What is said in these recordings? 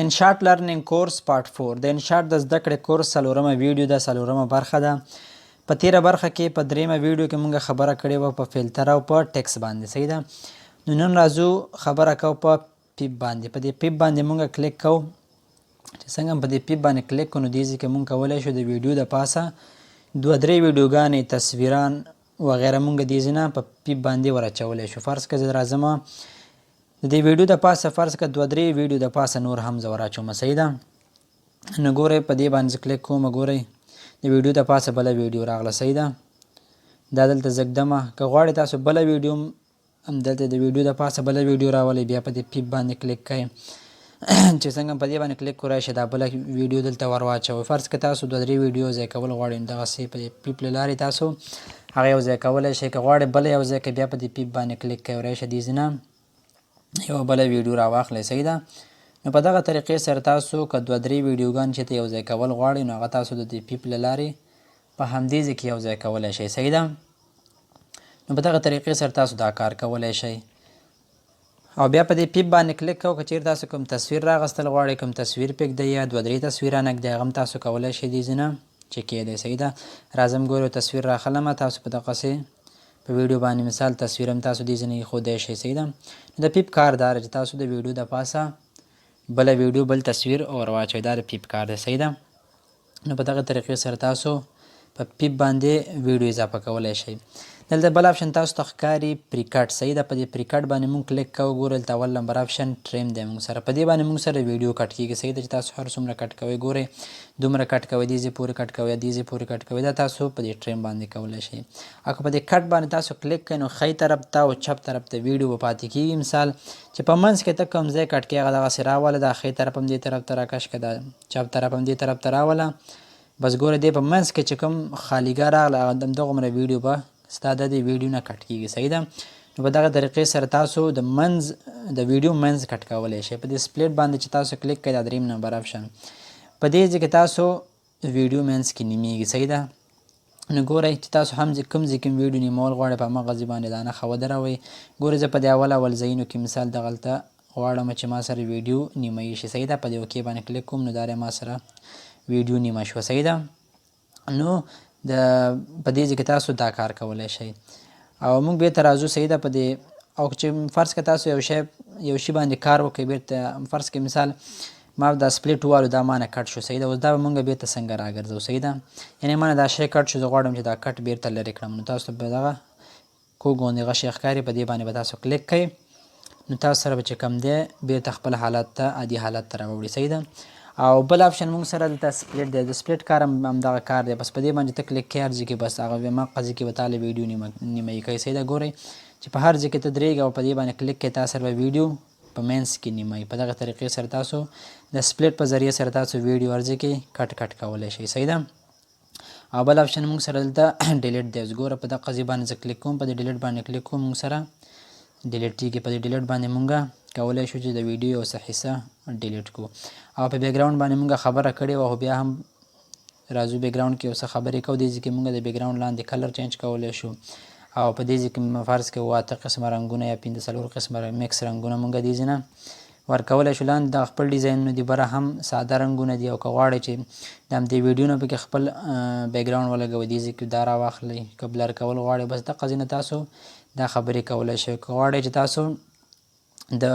InShot Learning Course Part 4، د InShot د زده کړې کورس څلورمه ویډیو ده، څلورمه برخه ده. په تیره برخه کې، په دریمه ویډیو کې مونږ خبره کړې وه په فلتر او په ټیکس باندې، صحیح ده؟ نو نن راځو، خبره کوو په پیپ باندې. په دې پیپ باندې مونږ کلیک کوو. چې څنګه په دې پیپ باندې کلیک کړو، نو دې ځای کې مونږ کولی شو د ویډیو د پاسه دوه درې ویډیوګانې، تصویران وغیره مونږ دې ځای نه په پیپ باندې وراچولی شو. فرض که زه راځم، د دې ویډیو د پاسه، فرض که دوه درې ویډیو د پاسه نور هم زه وراچوم، صحیح ده؟ نو ګورئ، په دې باندې کلیک کوم، ګورئ، د ویډیو د پاسه بله ویډیو راغله، صحیح ده؟ دا دلته زه ږدمه. که غواړئ تاسو بله ویډیو هم دلته د ویډیو د پاسه بله ویډیو راولئ، بیا په دې پیپ باندې کلیک کړئ. چې څنګه په دې باندې کلیک کړئ شي، دا بله ویډیو دلته ور واچوئ. فرض که تاسو دوه درې ویډیو ځای کول غواړئ، نو دغسې په دې پیپ له لارې تاسو هغه یو ځای کولی شئ. که غواړئ بله یو ځای کړئ، بیا په دې پیپ باندې کلیک کړئ، راشئ، دې ځای نه یوه بله ویډیو راواخلئ، صحیح ده؟ نو په دغه طریقې سره تاسو که دوه درې ویډیوګان چې ته یو ځای کول غواړئ، نو هغه تاسو د دې پیپ له لارې په همدې ځای کې یو ځای کولی شئ، صحیح ده؟ نو په دغه طریقې سره تاسو دا کار کولی شئ. او بیا په دې پیپ باندې کلیک کوو، که چیرې تاسو کوم تصویر راغستل غواړئ، کوم تصویر پرېږدئ یا دوه درې تصویران ږدئ، هغه هم تاسو کولی شئ دې ځای نه چې کېدی، صحیح ده؟ راځم، ګورئ، تصویر راخلمه. تاسو په دغسې په ویډیو باندې مثال تصویر هم تاسو دې ځای نه ایښودی شئ، صحیح ده؟ نو د پیپ کار دا دی چې تاسو د ویډیو د پاسه بله ویډیو، بل تصویر ور واچوئ. دا د پیپ کار دی، صحیح ده؟ نو په دغه طریقې سره تاسو په پیپ باندې ویډیو اضافه کولی شئ. دلته بل آپشن تاسو ته ښکاري، precut، صحیح ده؟ په دې precut باندې مونږ کلیک کوو. ګورئ، دلته اول نمبر آپشن trim دی مونږ سره. په دې باندې مونږ سره ویډیو کټ کیږي، صحیح ده؟ چې تاسو هر څومره کټ کوئ، ګورئ، دومره کټ کوئ، دې ځای پورې کټ کوئ، دې ځای پورې کټ کوئ، دا تاسو په دې trim باندې کولی شئ. او که په دې cut باندې تاسو کلیک کړئ، نو ښی طرف ته او چپ طرف ته ویډیو به پاتې کیږي. مثال چې په منځ کې ته کوم ځای کټ کې، هغه دغسې راوله، دا ښی طرف هم دې طرف ته راکش که، دا چپ طرف هم دې طرف ته راوله. بس ګوره، دې په منځ کې چې کوم خالیګاه راغله، هغه همدغومره ویډیو به ستا د دې ویډیو نه کټ کیږي، صحیح ده؟ نو په دغه طریقې سره تاسو د منځ، د ویډیو منځ کټ کولی شئ. په دې split باندې چې تاسو کلیک کړئ، دا دریم نمبر آپشن، په دې ځای کې تاسو ویډیو منځ کې نیمیږي، صحیح ده؟ نو ګورئ چې تاسو هم کوم ځای کې ویډیو نیمول غواړئ، په هماغه ځای باندې دا نښه ودروئ. ګورئ، زه په دې اول اول ځایونو کې مثال دغلته غواړم چې ما سره ویډیو نیمایي شي، صحیح ده؟ په دې okay باندې کلیک کوم، نو دا ما سره ویډیو نیمه شوه، صحیح ده؟ نو د په دې ځای کې تاسو دا کار کولی شئ. او موږ بیرته راځو، صحیح ده؟ په دې او چې فرض که تاسو یو شی باندې کار وکړئ، بیرته فرض کې مثال ما دا split والو، دا مانه کټ شو، صحیح ده؟ اوس دا به مونږ بیرته څنګه راګرځو، صحیح ده؟ یعنی مانه دا شی کټ شو، زه غواړم چې دا کټ بیرته لرې کړم. نو تاسو به دغه کوږ غوندې غشی ښکاري، په دې باندې به تاسو کلیک کړئ، نو تاسو سره به چې کوم دی بیرته خپل حالت ته، عادي حالت ته راوړي، صحیح ده؟ او بل آپشن مونږ سره دلته split دی. د split کار هم همدغه کار دی. بس په دې باندې ته کلیک کړې، هر ځای کې بس هغه ما قضیه کې به تاله ویډیو نیمه کوي، صحیح ده؟ ګورئ چې په هر ځای کې ته درېږې او په دې باندې کلیک کړې، تا سره به ویډیو په منځ کې نیمه. په دغه طریقې سره تاسو د split په ذریعه سره تاسو ویډیو هر ځای کې کټ کټ کولی شئ، صحیح ده؟ او بل آپشن موږ سره دلته delete دی. اوس ګوره، په دغه قضیه باندې زه کلیک کوم، په دې delete باندې کلیک کوم، موږ سره delete کیږي. په دې delete باندې موږ کولی شو چې د ویډیو یو څه حصه delete کو. او په background باندې موږ خبره کړې وه، خو بیا هم راځو، background کې یو څه خبرې کوو. دې ځای کې موږ د background لاندې color change کولی شو. او په دې ځای کې فرض کې اووه اته قسمه رنګونه یا پنځه څلور قسمه mix رنګونه موږ دې ځای نه ورکولی شو. لاندې دغه خپل ډیزاینونه دي، بره هم ساده رنګونه دي. او که غواړئ چې د همدې ویډیو نه پکې خپل background ولګوئ، دې ځای کې دا راواخلئ. که blur کول غواړئ، بس دقه ځای نه تاسو دا خبرې کولی شئ. که غواړئ چې تاسو د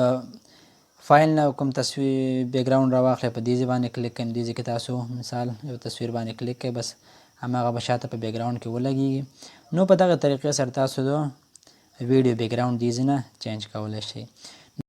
فایل نه کوم تصویر background راواخلئ، په دې ځای باندې کلیک کړئ. دې ځای کې تاسو مثال یو تصویر باندې کلیک کړئ، بس هماغه به شاته په background کې ولګیږي. نو په دغه طریقې سره تاسو د ویډیو background دې ځای نه change کولی شئ.